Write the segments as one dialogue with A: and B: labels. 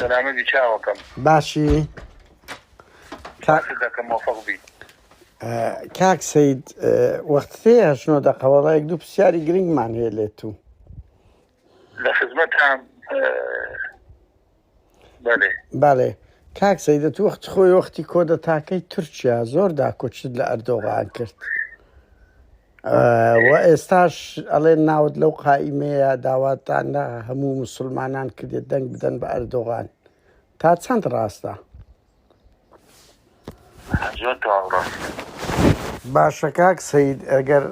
A: سەلامەت بی چاوەکەم.
B: باشی
A: سپاست دەکەم مۆفەق بی.
B: کاک سەید وەختت هەیە هەشت نۆ دەقە وەڵا یەک دوو پرسیاری گرنگمان هەیە لێت و
A: لە خزمەتام بەێ
B: بەڵێ کاک سەیدە تو وەخت خۆی وەختی کۆدەتاکەی تورکیا زۆر داکۆچت لە ئەردۆغان کرد و ئێستاش ئەڵێن ناوت لەو قائیمەیە داواتان لە هەموو مسلمانان کردێت دەنگ بدەن بە ئەردۆغان تا چەند ڕاستە؟
A: زۆر تەواو ڕاستە.
B: باشە کاک سەید ئەگەر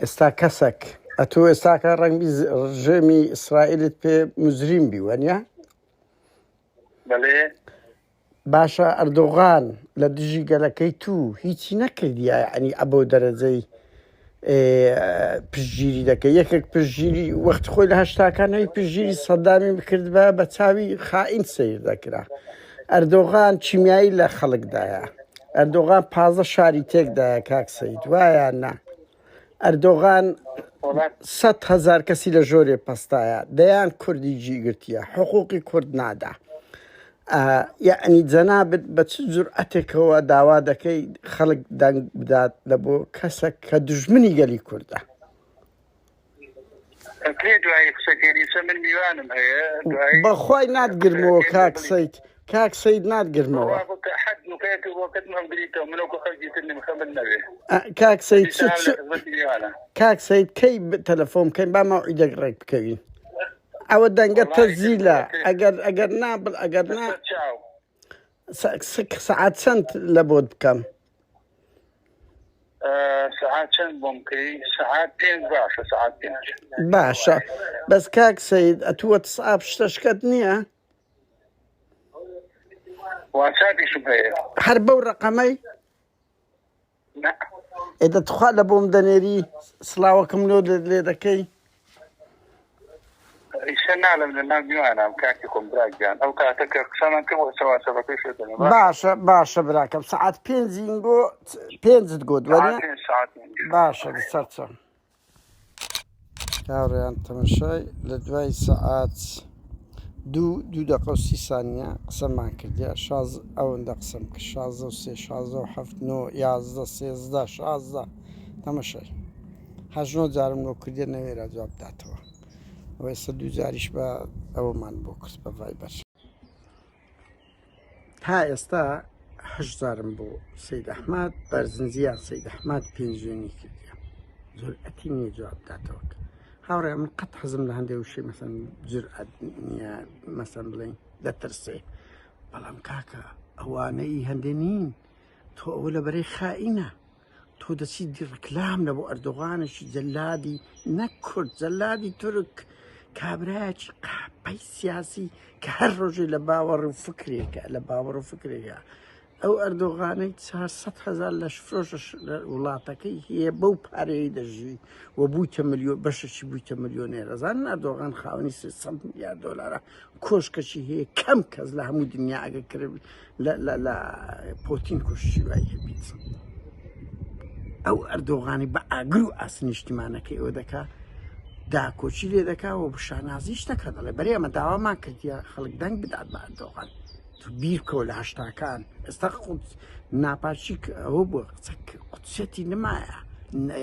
B: ئێستا کەسەک ئەتۆ ئێستاکە ڕەنگبی ڕژێمی ئیسرائیلت پێ مجریم بی وەنیە؟
A: بەڵێ.
B: باشە ئەردۆغان لە دژی گەلەکەی تو هیچی نەکردیە یعنی ئەبەو دەرەجەی پشتگیری دەکەی یەکێک پشتگیری وەخت خۆی لە هەشتاکان هەی پشتگیری سەدامی بکرد بە بە چاوی خائین سیر دەکرا ئەردۆغان چیمیایی لە خەڵکدایە ئەردۆغان پازە شاری تێکدایە کاک سید وایە نا ئەردۆغان 100 هەزار کەسی لە ژۆرێ پەستایە دەیان کوردی جیگرتیە حقوقی کورد نادا یەعنی جەنابت بە چ جورئەتێکەوە داوا دەکەی خەڵک دەنگ بدات لە بۆ کەسەک کە دوژمنی گەلی کوردە؟
A: ئەکرێ دوایی قسەکەین ئیسە من میوانم هەیە دوایی
B: بەخوای ناتگرمەوە
A: قسەکەین
B: کاک
A: بڵی
B: سەید کاک سەید ناتگرمەوە
A: بڕوا بکە حەد نوکەیەک بۆ کەتم ئەمگریتەوە من وەکو خەڵکی تر نیم خەمت نەبێ
B: کاک سەید چ
A: دیسان
B: چ
A: لە خزمەتی میوانە
B: کاک سەید کەی تەلەفۆن بکەین با مەوعیدێک ڕێک بکەوین ئەوە دەنگە تەزیلە ئەگەر ئەگەر نا بڵ ئەگەر نا سەعات چەند لە بۆت بکەم؟
A: سەعات چەند بۆم بکەی؟ سەعات پێنج باشە سەعات پێنج
B: باشە بەس کاک سید ئەتوو وەتسئاپ شتەشکەت نییە؟
A: واتساپیشم هەیە
B: هەر بەو ڕقەمەی؟ ئێ دە تخوا لە بۆم دەنێری سڵاوەکەم لۆ لێ دەکەی؟
A: ئیسە نالم لە ناو میوانام کاکی خۆم برا گیان ئەو کاتە کە قسەمان کرد وەسەواسەبەکەی شێ دەنێ
B: باشە باشە براکەم سەعات پێنجین گۆ پێنجت گۆت وەنیە؟
A: سەعات پێنج
B: باشە لەسەر چەم. هاوڕێیان تەمەشای لە دوای سەعات دوو دوو دەقە و سی سانیە قسەمان کردیا شاز ئەوەندە قسەم کرد شازدە و سێ شازدە و حەفت نۆ یازدە سێزدە شازدە تەمەشای هەشت نۆ جارم لۆ کردیە نەوێرا جواب بداتەوە ئەوە ئێستا دوو جاریش بە ئەوەمان بۆ کرد بە ڤایبەر. تا ئێستا هەشت جارم بۆ سید ئەحمد بەرزنجیان سید ئەحمد پێنجوێنی کردیە جورئەتی نییە جواب بداتەوە هاوڕێ من قەت حەزم لە هەندێک وشەی مەسەن جورئەت نییە مەسەن بڵێن دەترسێ بەڵام کاکە ئەوانەی هەندێ نین تۆ ئەوە لە بەرەی خائینە تۆ دەچی ڕکلام لە بۆ ئەردۆغانێکی جەلادی نەک کورد جەلادی تورک کابرایەکی قاپەی سیاسی کە هەر ڕۆژێ لە باوەڕ و فکرێکە لە باوەڕ و فکرێکە ئەو ئەردۆغانەی 400 هزار لەش فرۆشە وڵاتەکەی هەیە بەو پارەیە دەژی و بوویتە ملیۆن بەشەکی بوویتە ملیۆنێرە زانن ئەردۆغان خاوەنی 300 میلیارد دلارە کۆشکەکی هەیە کەم کەس لە هەموو دنیا ئەگە کرد لە لە لە پۆتین کوشتی وای هەبیت ئەو ئەردۆغانی بە ئاگر و ئاسن نیشتیمانەکەی ئەوە دەکا داکۆچی لێ دەکا و شانازیش دەکا دەڵێ بەرێ ئەمە داوامان کردیە خەڵک دەنگ بدات بە ئەردۆغان تو بیر بکەوە لە هەشتاکان ئێستا قوت ناپاچی ئەوە بووە قوتسێتی نمایە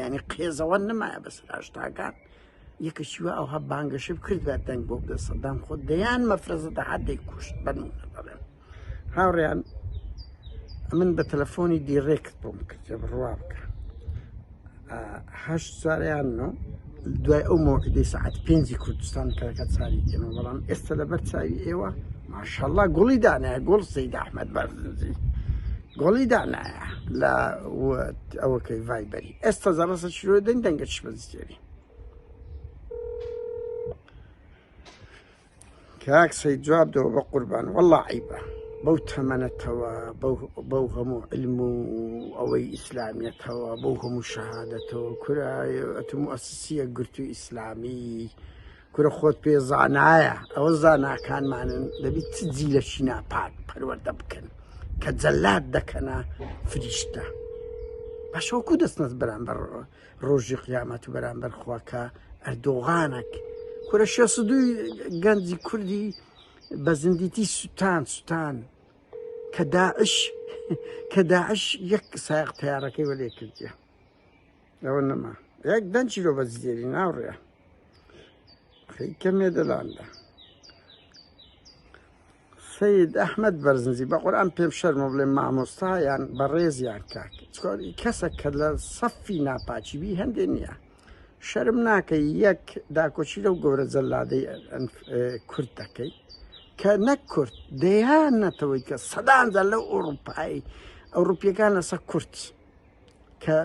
B: ینی قێزەوە نمایە بەسەر هەشتاکان یەکەکی وا ئەوها بانگەشەی بکردبا دەنگ بۆ بدە سەدام خۆ دەیان مەفرەزە دەهات دەیکوشت بە نمونە دەڵێم هاوڕێیان من بە تەلەفۆنی دیڕێکت بۆم کرد بڕوا بکە هەشت جاریان نۆ دوای ئەو مەوعیدەی سەعات پێنجی کوردستان کەکە چاری ئێمە بەڵام ئێستا لەبەر چاوی ئێوە ماشەڵڵا گوڵی دانایە گوڵ سید ئەحمەد بەرزنجی گۆڵی دانایە لە ئەوەکەی ڤایبەری ئێستا زەڕەسە چرۆ دەنگ دەنگە چ بەزیێری کاک سەید جواب دەوە بە قوربان والله عیبە بەو تەمەنەتەوە بەو هەموو علم و ئەوەی ئیسلامیەتەوە بەو هەموو شەهادەتەوە کورە ئەتو موئەسسیە گرتو ئیسلامی کورە خۆت پێ زانایە ئەوە زاناکانمانن دەبی چ جیلەکی ناپاک پەروەردە بکەن کە جەلاد دەکەنە فریشتە باشە وەکو دەستنەست بەرامبەر ڕۆژی قیامەت و بەرامبەر خوا کە ئەردۆغانەک کورە شێست دووی گەنجی کوردی بە زیندیتی سوتان سوتان کە داعش کە داعش یەک سایق تیارەکەی وەلێ کردیە ئەوە نەما یەک دەنگی لۆ بە زێری ناوڕێ کەمێ دەلاندا سید ئەحمد بەرزنجی بە قورآن پێم شەرمە بڵێ مامۆستا یان بەڕێز یان کاک کەسە کە لە سەفی ناپاکی بی هەندێ نییە شەرم ناکەی یەک داکۆکی لەو گەورە جەلادەی کورد دەکەی کە نەک کورد دەیان نەتەوەی کە سەدان جار لەو ئەوروپایی ئەوروپیەکان لەسەر کورد کە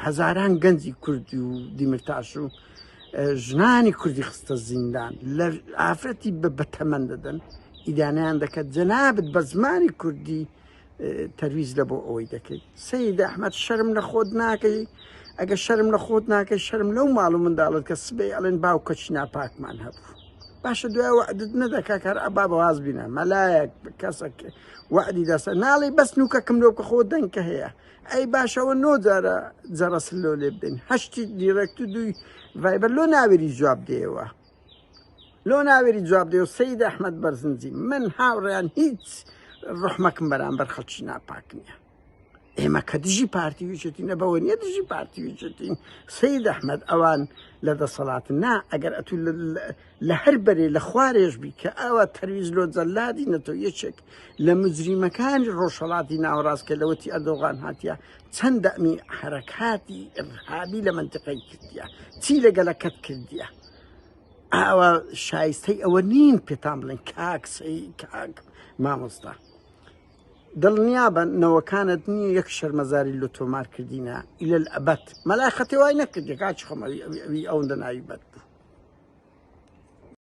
B: هەزاران گەنجی کوردی و دیمرتاش و ژنانی کوردی خستە زیندان لە ئافرەتی بە بەتەمەند دەدەن ئیدانیان دەکات جەنابت بە زمانی کوردی تەرویج لە بۆ ئەوەی دەکەی سید ئەحمد شەرم لە خۆت ناکەی ئەگە شەرم لە خۆت ناکەی شەرم لەو ماڵ و منداڵت کە سبەی ئەڵێن باوکەچی ناپاکمان هەبوو باشە دوای وەعدت نەدەکا کار ئەبا بەواز بینە مەلایەک کەسێک وەعدی دەسە ناڵی بەس نوکەکم لۆ بکە خۆ دەنکە هەیە ئەی باشەوە نۆ جارە جەڕەس لۆ لێ بدەین هەشتی direct و دووی ڤایبەر لۆ ناوێری جواب دێەوە لۆ ناوێری جواب دێ و سید ئەحمد بەرزنجی من هاوڕێیان هیچ ڕحمەکم بەرامبەر خەڵکی ناپاک نییە ئێمە کە دژی پارتی ویچێتی نەبەوە نیە دژی پارتی ویچێتین سید ئەحمد ئەوان لە دەسەڵات نا ئەگەر ئەتو لە هەر بەرێ لە خوارێش بی کە ئەوە تەرویز لۆ جەلادی نەتۆ یەکێک لە مجریمەکانی ڕۆژهەڵاتی ناوەڕاست کە لەوەتی ئەردۆغان هاتیە چەند دەمی حرەکاتی ئرهابی لە منتیقەی کردیە چی لە گەلەکەت کردیە ئاوا شایستەی ئەوە نین پێتان بڵێن کاک سەی کاک مامۆستا دڵنیابە نەوەکانت نییە یەک شەرمەزاری لە تۆمار کردینە ئیلە ئەبەت مەلای خەتێ وای نەکردی کاچ خۆم ئەوی ئەوەندە ناوی بەد بوو.